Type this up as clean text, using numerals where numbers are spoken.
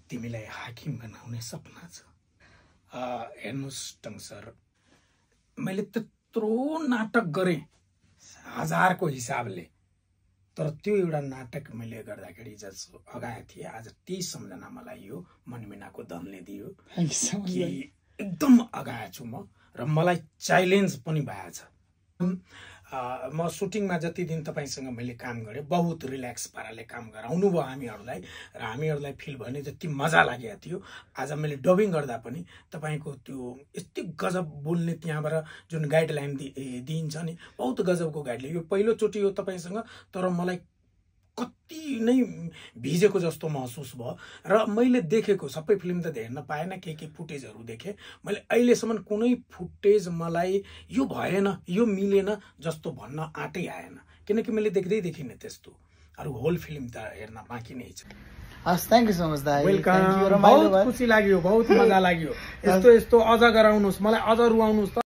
तिमीलाई हाकिम बनाउने सपना छ। हेर्नुहोस् टङ सर, मैले त्यत्रो नाटक गरेँ 1000 को हिसाबले, तर त्यो एउटा नाटक मैले गर्दाखेरि जसो अगाए थिएँ, आज त्यही सम्झना मलाई यो मनमिनाको धनले दियो कि एकदम अगाए छु म, र मलाई च्यालेन्ज पनि भएछ। म सुटिङमा जति दिन तपाईसँग मैले काम गरेँ, बहुत रिल्याक्स पाराले काम गराउनु भयो हामीहरूलाई, र हामीहरूलाई फिल भने जति मजा लागेको थियो। आज मैले डबिङ गर्दा पनि तपाईँको त्यो यति गजब बोल्ने त्यहाँबाट जुन गाइडलाइन दिइन्छ नि, बहुत गजबको गाइडलाइन। यो पहिलोचोटि हो तपाईँसँग, तर मलाई कति नै भिजेको जस्तो महसुस भयो। र मैले देखेको सबै फिल्म त हेर्न पाएन, के फुटेजहरू देखेँ मैले। अहिलेसम्म कुनै फुटेज मलाई यो भएन, यो मिलेन जस्तो भन्न आँटै आएन, किनकि मैले देख्दै देखिनँ त्यस्तो। अरू होल फिल्म त हेर्न बाँकी नै छ। हस्, थ्याङ्क यू सो मच दाइ। वेलकम। बहुत खुसी लाग्यो, बहुत मजा लाग्यो। यस्तो अझ गराउनुहोस्, मलाई अझ रुवाउनुहोस् त।